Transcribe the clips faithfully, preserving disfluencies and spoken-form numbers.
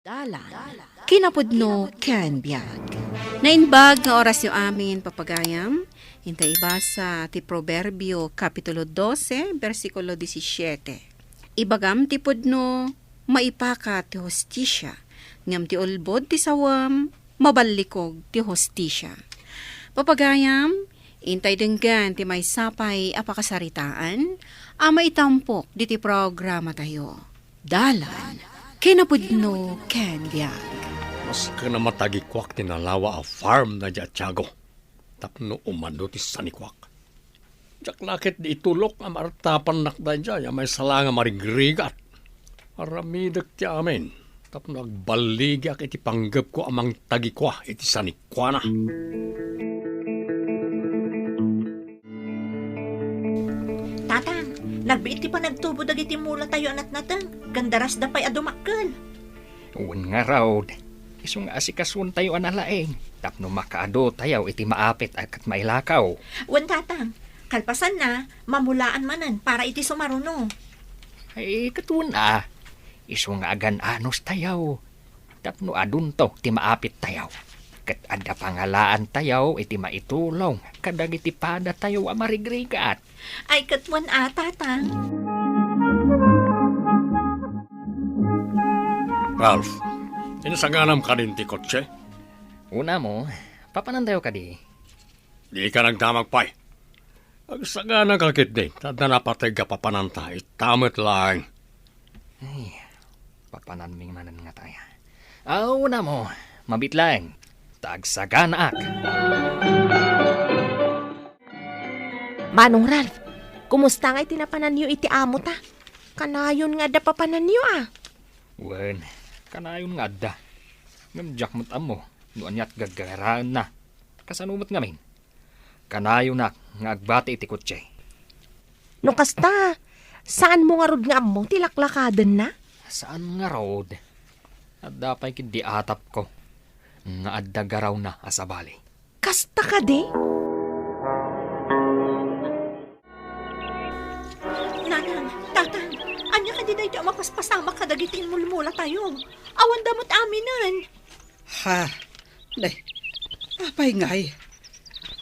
Dalan, kinapudno ken biag. Naimbag nga orasyo amin, papagayam. Inta ibasa ti Proverbio, Kapitulo dose, bersikulo disisiete. Ibagam ti pudno, maipakat ti hustisia, ngem ti ulbod ti sawem, maballikog ti hustisia. Papagayam, intay denggen ti maysa pay a pakasaritaan a maitampok diti programatayo. Dalan, kinapudno ken biag. Maski a matagikuak ti nalawa a farm na dia Tiago, tapno umano ti sanikuak. Diak la ket di itulok a martapannak daydiay a maysa la nga marigrigat. Aramidek ti amin, tapno agballigiak iti panggepko a mangtagikua iti sanikuana. Tatang, nagbiit ti panagtubo dagiti mulatayo a natnateng, ken darasda pay a dumakkel. Wen ngarud, isu nga asikasuentayo a nalaing tapno makaadu tayo iti maapit a ket mailakaw. Wen, Tatang, kalpasanna, mamulaan manen para iti sumaruno. Ay, ket wen a, isu nga agan-anos tayo tapno adunto ti maapit tayo. Ket adda pangalaan tayo iti maitulong kadagiti pada tayo a marigrigat. Ay, ket wen a, Tatang. Ralph, insaganam kadin ti kotse? Una mo, papanantayo kadi? Di ka nagdamag pay. Agsaganaka ketdi, ta adda napateg a papananta, ita met laeng. Ay, papananmi manen ngata aya. Aw, una mo, mabiit laeng, ta agsaganaak. Manong Ralph, kumusta ngay ti napananyo iti amota? Kanayon nga adda papananyo a. Wen, kanayon nga adda. Ngem diak met ammo no aniat gaggaraenna. Kasano met ngamin? Kanayonak nga agbati iti kotse. No kasta, saanmo ngarud nga ammo ti laklakadenna? Saan ngarud. Adda pay ketdi atapko nga adda garawna a sabali. Kasta kadi? Nanang, Tatang, ania kadi daytoy a mapaspasamak kadagiti immulmulatayo? Awanda met aminen. Ha? Ne, apay ngay?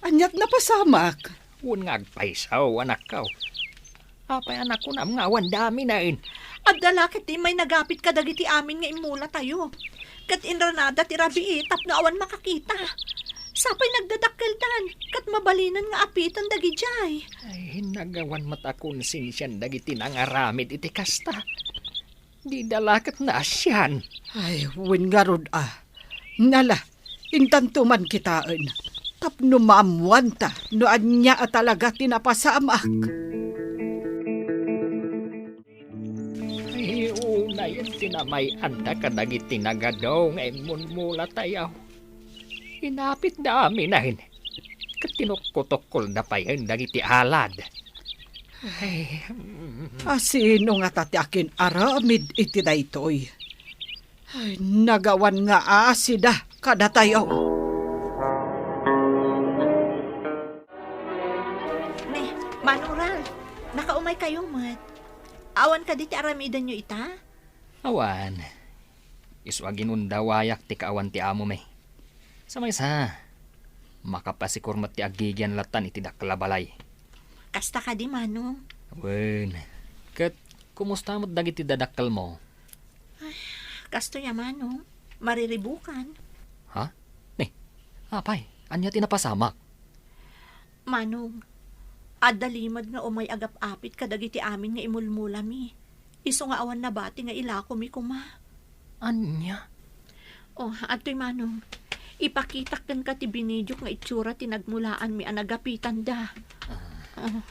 Aniat napasamak? Wen nga agpayso, anakko. Apay a nakunam nga awanda aminen? Adda la ketdi may nagapit kadagiti amin nga immulatayo. Ket inranada ti rabii tapno awan makakita. Sapay nagdadakkeldan, ket mabalinen nga apiten dagidiay. Ay, nagawan met a konsensian dagiti nangaramid iti kasta. Dida la ket naasian. Ay, wen ngarud a. Nala, intanto man kitaen. Tapno maammuanta no ania a talaga ti napasamak. Ay, unayen ti namay-anda kadagiti nagadu nga immulmulatayo. Inapitda aminen, ket tinukkotukkolda payen dagiti alad. Ay, mm. A sino ngata ti akin-aramid iti daytoy? Ay, nagawan nga asida kadatayo. Ne, Manong Ralph, nakaumaykayo met. Awan kadi ti aramidenyo ita? Awan. Isu a ginundawayak ti kaawan ti amomi. Sa maysa, makapasikor met ti agigian lattan iti dakkel a balay. Kasta kadi, Manong? Wen. Ket, kumusta met dagiti dadakkelmo? Ay, kastoy a, Manong. Mariribukan. Ha? Ni, apay, ania ti napasamak? Manong, adda limed nga umay agap-apit kadagiti amin nga imulmulami. Isu nga awan nabati nga ilakomi koma. Ania? Oh, adtoy, Manong. Ipakitak kenka ti binidiok nga itsura ti nagmulaanmi a nagapitanda. Ah. Oh.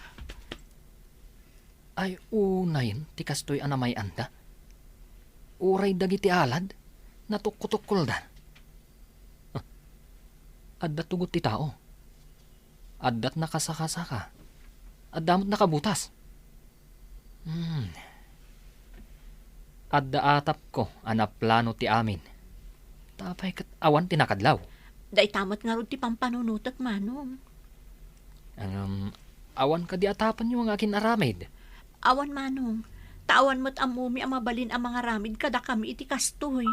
Ay, unayen ti kastoy a namay-anda. Uray dagiti alad, natukkotukkolda. Ah, adda tugot ti tao. Addat nakasakasaka. Adda met nakabutas. Hmm. Adda atapko a naplano ti amin. Ta apay ket awan ti nakadlaw? Dayta met ngarud ti pampanunotek, Manong. Ngem, awan kadi atapenyo nga akin-aramid? Awan, Manong. Ta awan met ammomi a mabalin a mangaramid kadakami iti kastoy.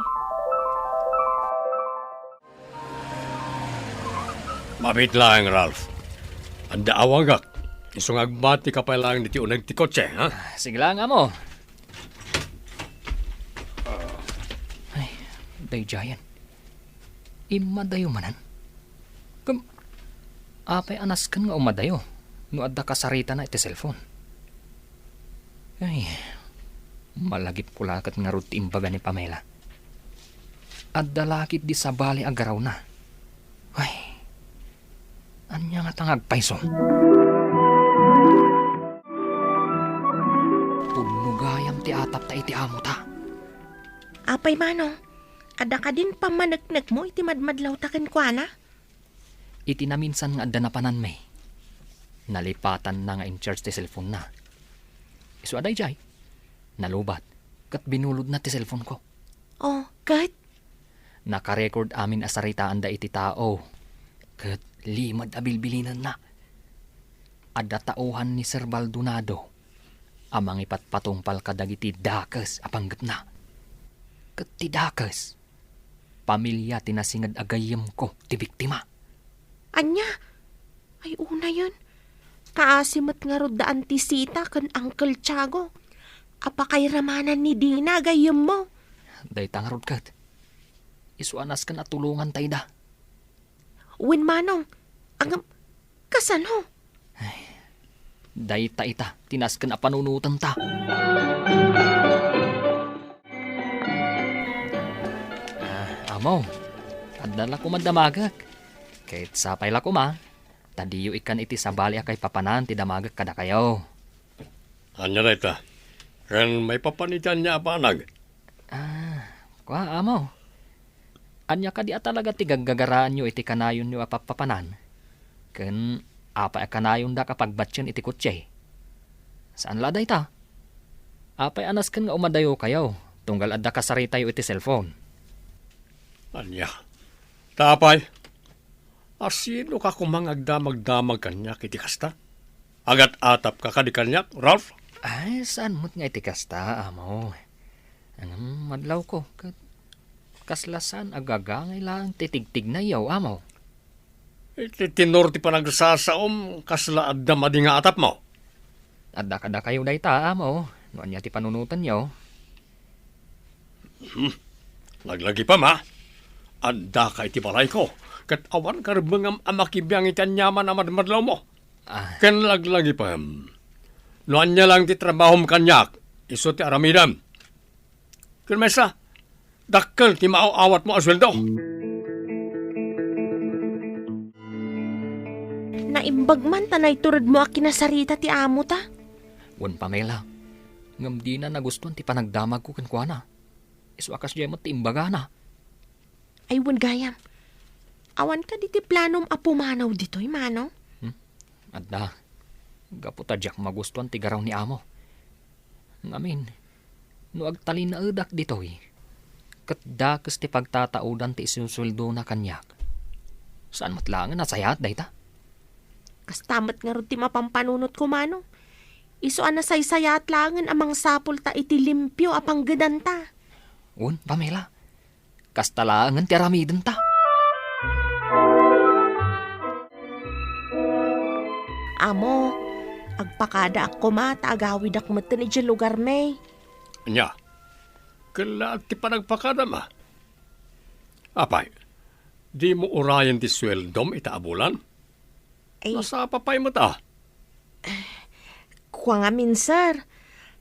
Pabit laeng, Ralph. Adda awagak. Isu nga agbatika pay laeng ditoy uneg ti kotse, ha? Sige laeng, Amo. Ay, daydiayen. Immadayo manen? Ngem, apay a nasken nga umadayo no adda kasaritana iti cellphone? Ay, malagipko la ket ngarud ti imbaga ni Pamela. Adda la ketdi sabali a garawna. Ay, ania ngata nga agpayso? Pudno gayam ti atapta iti amota. Apay, Manong, adda kadin pammaneknekmo iti madmadlawta kenkuana? Iti naminsan nga adda napananmi, nalipatanna nga in-charge ti cellphone-na. Isu a daydiay, nalubat, ket binulodna ti cellphone-ko. Oh, ket? Naka-record amin a saritaanda iti tao, ket limed a bilbilinenna. Adda tauhan ni Sir Baldonado a mangipatpatungpal kadagiti dakes a panggepna. Ket ti dakes, pamilia ti nasinged a gayyemko ti biktima. Ania? Ay, unayen. Kaasi met ngarud da Auntie Sita ken Uncle Tiago a pakairamanan ni Dina a gayyemmo. Dayta ngarud ket, isu a nasken a tulonganta ida. Wen, Manong. Ngem, kasano? Ay, dayta ita ti nasken a panunotenta. Ah, Amo, adda la koma damagek. Ket sapay la koma, ta diyo ikkan iti sabali a kaipapanan ti damagek kadakayo. Ania dayta? Ken maipapan iti ania a banag? Ah, kua, Amo. Ania kadi a talaga ti gaggagaraanyo iti kanayonyo a pappapanan? Ken apay a kanayondak a pagbatien iti kotse? Saan la dayta? Apay a nasken nga umadayokayo, tunggal adda kasaritayo iti cellphone? Ania? Ta apay? Asinoka koma nga agdamagdamag kaniak iti kasta? Agat-atapka kadi kaniak, Ralph? Ay, saan met nga iti kasta, Amo. Ngem, madlawko, ket kasla saan a gagangay laeng ti tigtignayo, Amo. Iti tenor ti panagsasaom, kasla adda madi nga atapmo? Adda kadakayo dayta, Amo, no ania ti panunotenyo. Hmm. Laglagipem, a? Addaka iti balayko, ket awan karebbengam a makibiang iti aniaman a madmadlawmo. Ah. Ken laglagipem, no ania laeng ti trabahom kaniak, isu ti aramidem. Ken maysa, dakkel ti maaw-awatmo a sueldo. Naimbag man ta naituredmo a kinasarita ti amota. Wen, Pamela, ngem dina nagustuan ti panagdamagko kenkuana. Isu a kasdiay met ti imbagana. Ay, wen gayam. Awan kadi ti planom a pumanaw ditoy, Manong? Hmm? Adda. Gapu ta diak magustuan ti garaw ni Amo. Ngamin, no agtalinaedak ditoy, ket dakes ti pagtataudan ti isusueldona kaniak, saan met laengen a sayaat dayta? Kasta met ngarud ti mapampanunotko, Manong. Isu a nasaysayaat laengen a mangsapulta iti limpio a panggedanta. Wen, Pamela. Kasta laengen ti aramidenta. Amo, agpakadaak koma ta agawidak metten idiay lugarmi. Ania? Kellaat ti panagpakadam, a? Apay, dimo urayen ti sueldom ita a bulan? Ay. Nasapa pay met, a? Kua ngamin, sir,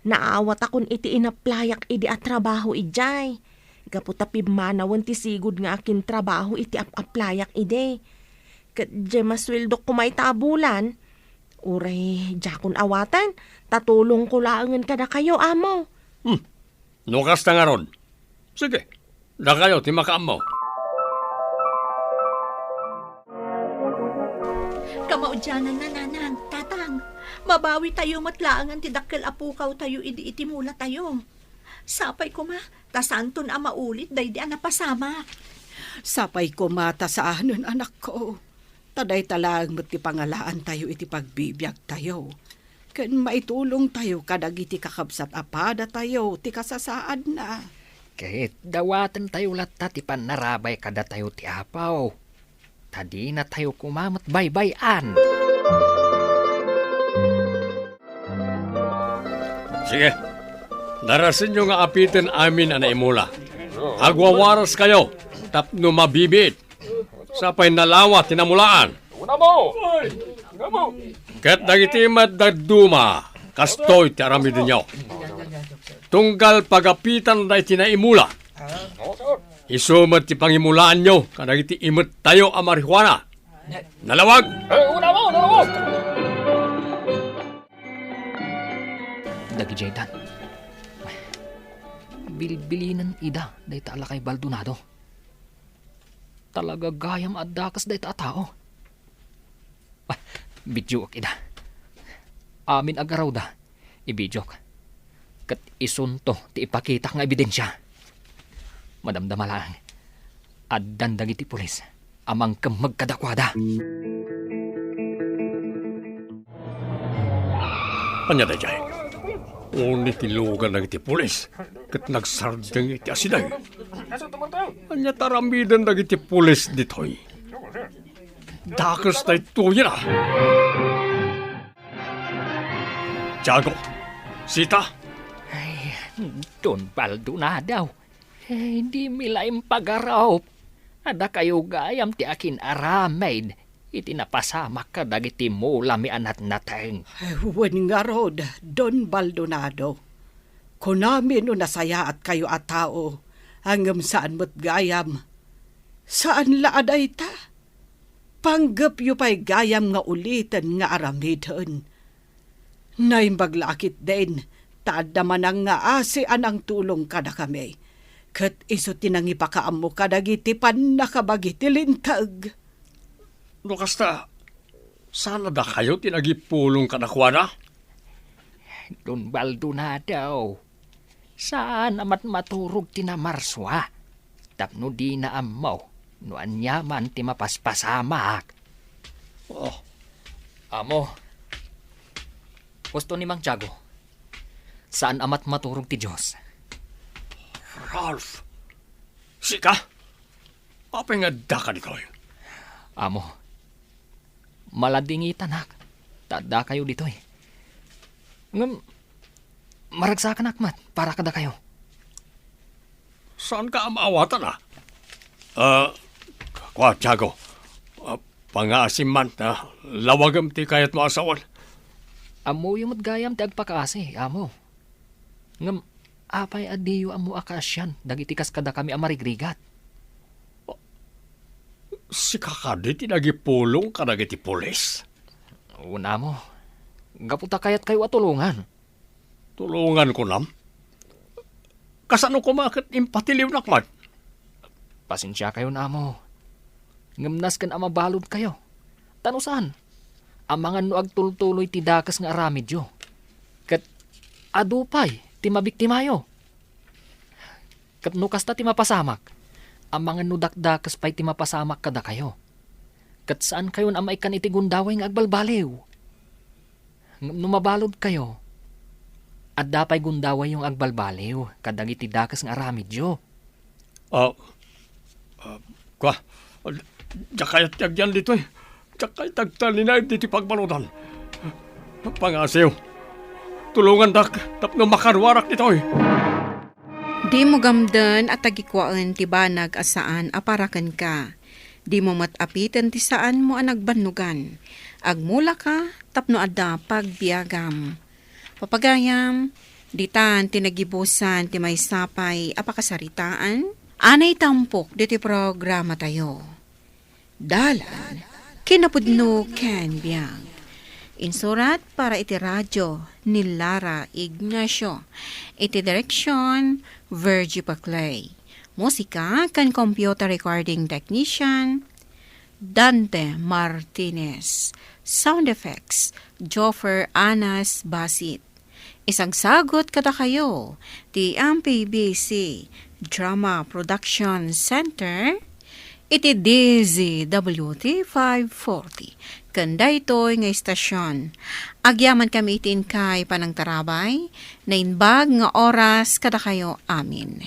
naawatakon iti inaplayak idi a trabaho idiay. Gapu ta pimmanawen ti sigud nga akintrabaho iti ap-aplayak idi. Ket diay masueldok koma ita a bulan, uray diakon awaten, ta tulongko laengen kadakayo, Amo. Hmm. No kasta ngarud, sige, dakayo ti makaammo. Kamaudiananna, Nanang, Tatang, mabawitayo met laengen ti dakkel a pukawtayo idi iti mulatayo. Sapay koma, ta saanton a maulit daydi a napasamak. Sapay koma ta saanen, anakko. Ta dayta laeng met ti pangalaantayo iti pagbibiagtayo, ken maitulongtayo kadagiti kakabsat a padatayo ti kasasaadna. Ket dawatentayo latta ti pannarabay kadatayo ti Apo. ta dinatayo koma met baybay-an. Sige, darasenyo nga apiten amin a naimula. Agwawaraskayo tapno mabibiit. Sapay nalawa ti namulaan. Ket dagiti met dadduma, kastoy ti aramidenyo. Tunggal pagapitanda iti naimula. Isu met ti pangimulaanyo kadagiti imettayo a marijuana. Nalawag! Dagidiay dan. Bilbilinen ida dayta a lakay Baldonado. Talaga gayam a dakes dayta a tao. Ah, bidiyoak ida. Amin a garawda, ibidiok. Ket isunto ti ipakitak nga ebidensia. Madamdama laeng. Addan dagiti pulis a mangkemmeg kadakuada. Ania daydiay? Uni ti lugan dagiti pulis ket nagsardeng iti asideg. Ania ti aramiden dagiti pulis ditoy? Dakes daytoy a. Tiago, Sita. Ay, Don Baldonado. Eh, dimi la impagarup. Adda kayo gayam ti akin-aramid iti napasamak kadagiti mulami a natnateng. Eh, wen ngarud, Don Baldonado. Kunami no nasayaatkayo a tao, ngem saan met gayam. Saan la a dayta. Panggepyo pay gayam nga uliten nga aramiden. Naimbag la a ketdin, ta adda manangngaasi a nangtulong kadakami, ket isu ti nangipakaammo kadagiti pannakabagi ti Linteg. No kasta, saan a dakayo ti nagipulong kadakuada? Don Baldonado, saan a matmaturog ti namarsua tapno dina ammo no aniaman ti mapaspasamak. Oh. Amo, husto ni Mang Tiago, saan a matmaturog ti Dios. Ralph, sika? Apay nga addaka ditoy? Amo, maladingitanak ta addakayo ditoy. Ngem, maragsakanak met para kadakayo. Saanka a maawatan, a? Ah, kua, Tiago. Ah, pangngaasim man, ah, lawagem ti kayatmo a sawen. Ammoyo met gayam ti agpakaasi, amo. Ngem, apay a diyo ammo a kaasian dagiti kas kadakami a marigrigat? Sika kadi ti nagipulong kadagiti pulis? Wen, amo. Gapu ta kayatkayo a tulongan. Tulongan, kunam? Kasano koma ket impatiliwnak met? Pasensiakayon, amo. Ngem nasken a mabaludkayo. Ta no saan, amangan no agtultuloy ti dakes nga aramidyo. Ket adu pay ti mabiktimayo. Ket no kasta ti mapasamak, amangan no dakdakes pay ti mapasamak kadakayo. Ket saankayon a maikkan iti gundaway nga agbalbaliw. Ngem no mabaludkayo, adda pay gundawayyo nga agbalbaliw kadagiti dakes nga aramidyo. Ah, ah, kua, diak kayat ti agyan ditoy. Diak kayat agtalinaed ditoy pagbaludan. Pangngaasim, tulongandak tapno makaruarak ditoy. Dimo gamden a tagikuaen ti banag a saan a para kenka. Dimo met apiten ti saanmo a nagbannogan. Agmulaka tapno adda pagbiagam. Papagayam, ditan ti nagibusan ti maysa pay a pakasaritaan a naitampok ditoy programatayo. Dalan, kinapudno ken biag. Insurat para iti radio ni Lara Ignacio. Iti direksyon, Virgie Paclay. Musika ken computer recording technician, Dante Martinez. Sound effects, Joffer Anas Basit. Isagsagut kadakayo ti M P B C Drama Production Center iti D Z W T five forty ken daytoy nga istasyon. Agyamankami iti inkay panangtarabay, naimbag nga oras kadakayo amin.